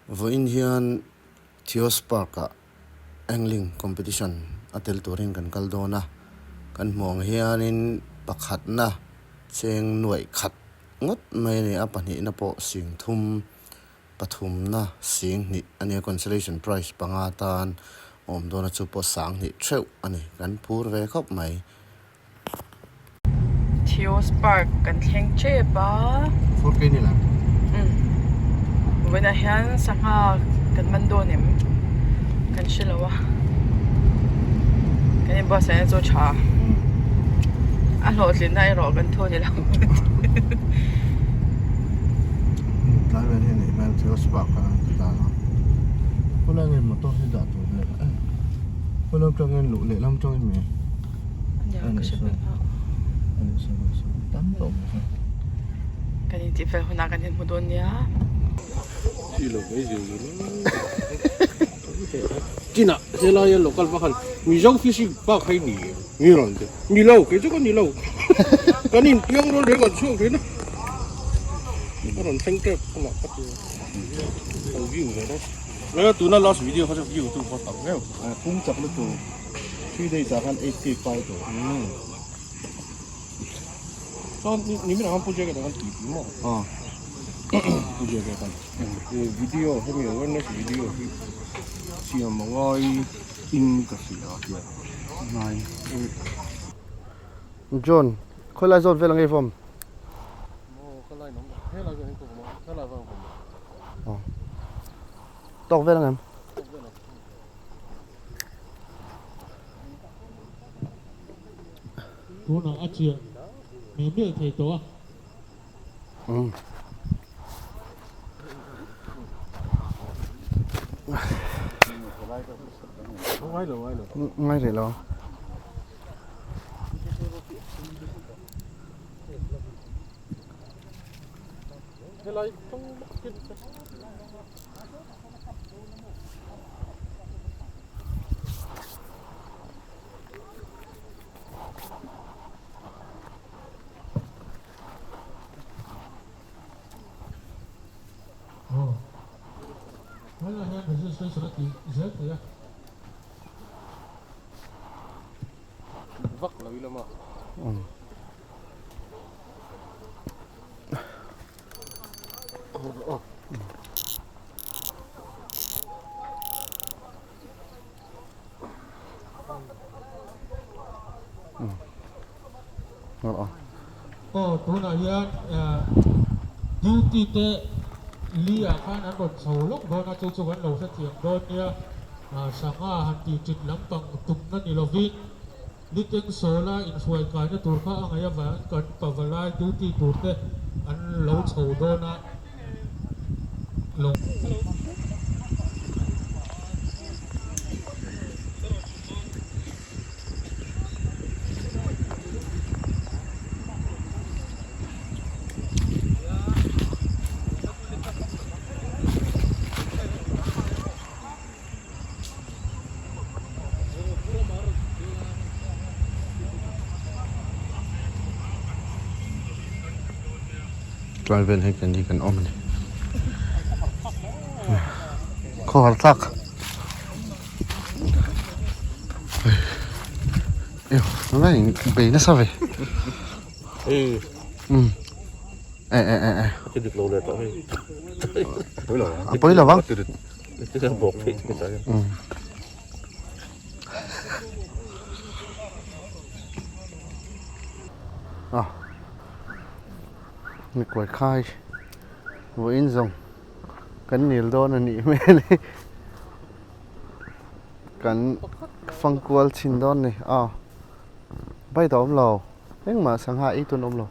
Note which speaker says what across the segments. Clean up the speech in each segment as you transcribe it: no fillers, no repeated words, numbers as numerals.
Speaker 1: Vawiin hian Theos Park-ah Angling Competition a tel turin kan kal dawn a, kan hmuh ang hianin pakhatna cheng nuaih khat ngawt mai a ni a, pahnihna pawh sing thum pathumna sing hnih a nia, consolation prize panga tan a awm dawn a, chu pawh sang hnih theuh a ni, kan phur ve khawp mai.
Speaker 2: Theos Park kan thleng tep a.
Speaker 1: Fur ke ni la.
Speaker 2: Umm. Vawiinah hian sangha kan man dawn em? Kan hre lo a. Kan inbuatsaihna chu a tha. A hlawhtlinna erawh kan thu ni lo.
Speaker 1: Tlai vel hi a nih hmel Theos Park a ti ta a. Khawlai nge motor hi dah tur leh a. Khawlai atangin luh lehlam atangin mi.
Speaker 2: Kan intih fel hunah kan inhmu dawn nia.
Speaker 3: Chinah helaia local pakhat Mizo fishing park hi ni ni rawn ti ni lo kei chu ka ni lo kan inpiang rual reng an chhuak thin a a rawn thleng tep amah ka ti a view ve dawn a tuna last video kha chu view tu kha tam viau
Speaker 1: pum chak lutuk. 3 days ah khan 85 tawh.
Speaker 3: Umm. Chuan ni min ang project ah khan tih tih maw?
Speaker 1: Ah.
Speaker 3: Project ah khan video hemi awareness video hi siam a ngai in ka hria hian.
Speaker 1: Ngai. John, khawi lai zawt vel ang ei vawm?
Speaker 3: Maw ka line awm lo. Helai vel hi ka vawm a, helai vel ka vawm a.
Speaker 1: Aw. Tawk vel ang em?
Speaker 3: Tawk vel ang.
Speaker 4: Tunah a chiah meh meh thei tawh a.
Speaker 1: Ngai rih lo.
Speaker 3: Vak lo ila maw?
Speaker 4: Aw tunah hian duty te li ah khan an rawn chho lawk dawn a chu chu kan lo hrethiam dawn nia sangha han tih ṭin lampang tumna ni lovin Niteng sawla inhruai kaina tur kha a ngaih avangin kan pavalai duty tur te an lo chho dawn a lo.
Speaker 1: Tlai vel hei kan hi kan awm a ni khawhar thlak bei nasa ve um e e e e a pawi lo vang. A mikuai khai vawiin zawng kan nil dawn a nih hmel hi kan fang kual chhin dawn a ni a bike a awm lo engmah sangha ei tur an awm lo.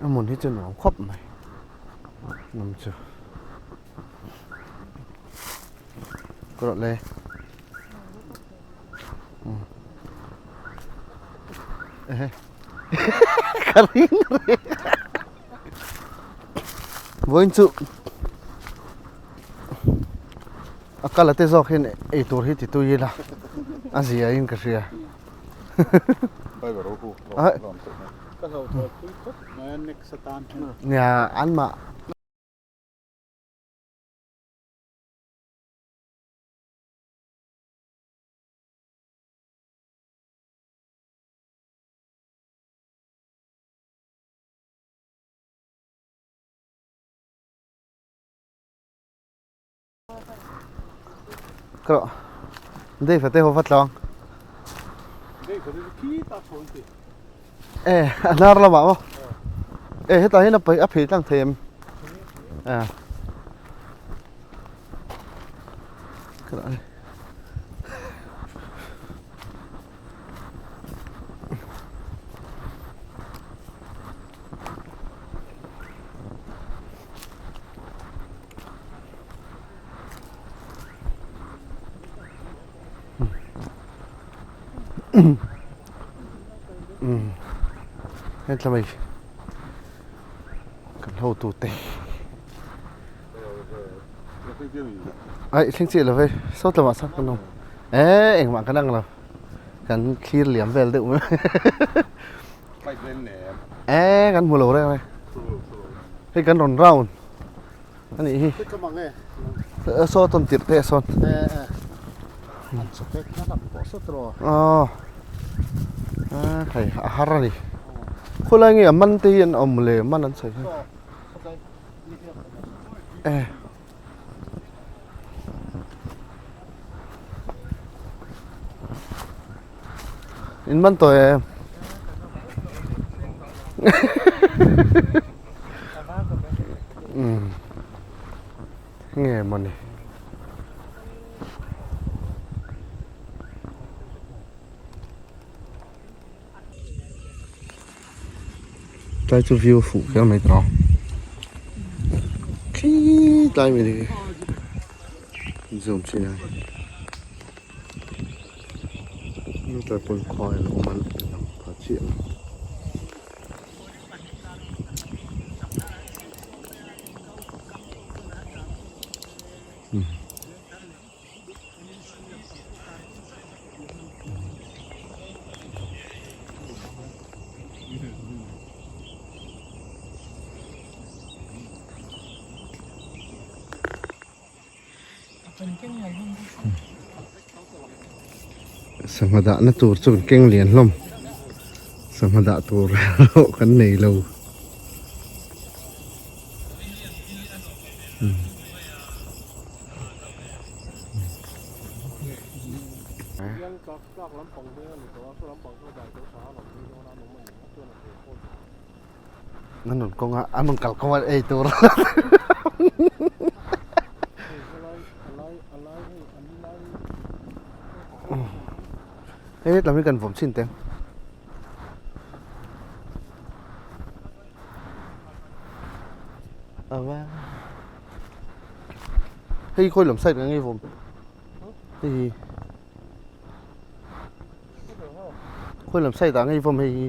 Speaker 1: A hmun hi chu nuam khawp mai nawm chu ka rawh le ehe ka ring reng vawiin chu a kal a te zawk hian ei tur hi ti tui ila a zia in ka hria.
Speaker 5: Ka hlauhthawn pui khawp mai a next atan hian.
Speaker 1: Nia anmah. Kro Dave te ho va tlawng e a hnar lamah maw e hetah hian a pai a phei tlang thei em a Hetla mai kan hotu te ai thleng chiah lo ve saw tlawmah sawn kan awm e engmah kan ang lo kan thlir liam vel deuh mai e kan hmu lo reng reng hei kan rawn round a nih hi saw tawn tirh te a sawn aw a hei a har a ni khawlai nge a man te hi an awm le man an sawi hian e in man tawh em umm nge mawni tlai chu view fuh kher mai tawh khi tlai mai ni zoom chin a tlai pawn khuai a lo awm a lang pha chiah lo. Sangha dahna tur chu kan keng lian hlawm sangha dah tur erawh kan nei lo. An rawn kawng a an rawn kal kawng a ei tur hei hetlam hi kan vawm chhin teng. Hei khawi lam side ah nge vawm hei hi khawi lam side ah nge vawm hei hi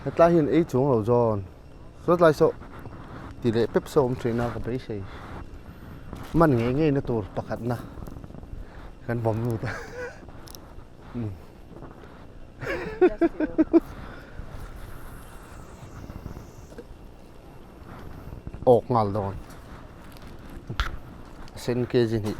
Speaker 1: hetlai hian ei chuang lo zawn. Saw tlai saw tih leh pep saw awm thin a ka beisei man ngei ngei na tur pakhat na kan vawm lut a awk nghal dawn a sen kg hnih.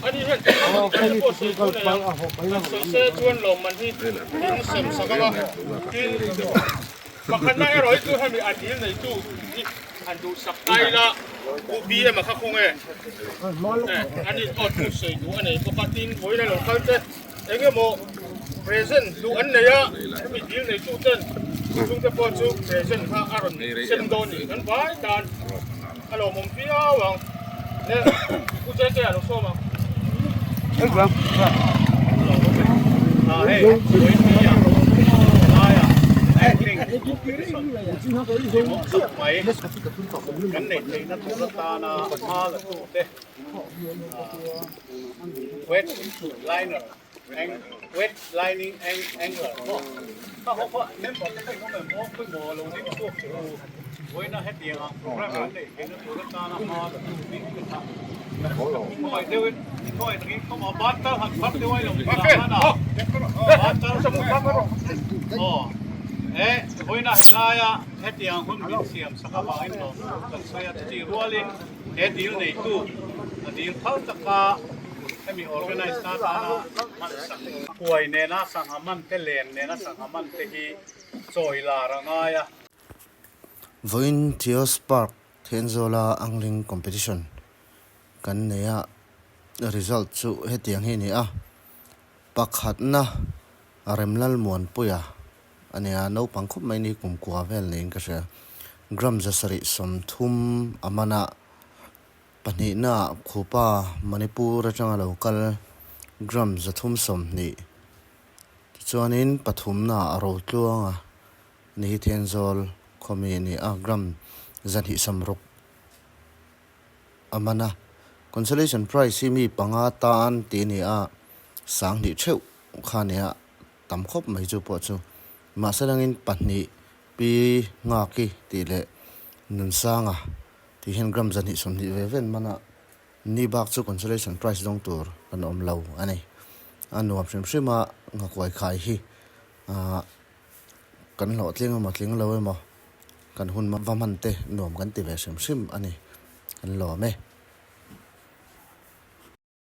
Speaker 3: Ani hian thil pawh sawi tur nei a, an sawi se chuan lawmman hi in sem sak ang a, tin pakhatna erawh hi chu hemi a dil neitu hi han duhsak ta ila U BM a kha khawng e, ani aw thu sawi duh a nei bawk a, tin vawiin a lo kal te eng emaw present duh an nei a, hemi dil neitu ten. Chungte pawh chu present kha a rawn sem dawn ni. Kan vai tan a lawmawm viau ang. Le Pu JK a lo sawm ang. Hei Vawiin laia acting competition hlimawm tak mai kan neih theihna tur atana hma la tute wet liner wet lining angler maw kha ho kha member te kha in awm em aw pawimawh lo ding chhuak che u vawiina hetiang ang program kan neih theihna tur atana hma la tu bik te kha khawngaih deuhin khawngaih takin khawmah ban tal han phar deuh a ilo ni ta a ban tal aw e vawiina helaia hetiang hun min siam sak avangin lawmthu kan sawi a chutih rualin He dil neitu a dil phal taka hemi organise na atana hmansak kuai nena sangha man te len nena sangha man te hi chawi lar a ngai a.
Speaker 1: Vawiin Theos Park Thenzawla Angling Competition kan nei a, result chu hetiang hi a ni a, pakhatna Remlalmuanpuia a nia, naupang khawp mai ni kumkua vel niin ka hria. Gram 730 a man a, pahnihnaah Khupa Manipur atanga lo kal gram 320. Tichuanin pathumnaah Rotluanga ni hi Thenzawl khawmi a ni a, gram 260 a man a. Consolation prize hi mi panga tan tih a ni a, 2000 theuh kha a ni a. Tam khawp mai chu pawh chu. Mahse langin pahnih Pi Nghaki tih leh Nunsanga tih hian gram 220 ve ven mana ni bak chu consolation prize dawng tur kan awm lo a ni. A nuam hrim hrim a nghakuai khai hi ah kan hlawhtling emaw tling lo emaw kan hun va hman te nuam kan ti ve hrim hrim a ni. Kan lawm e.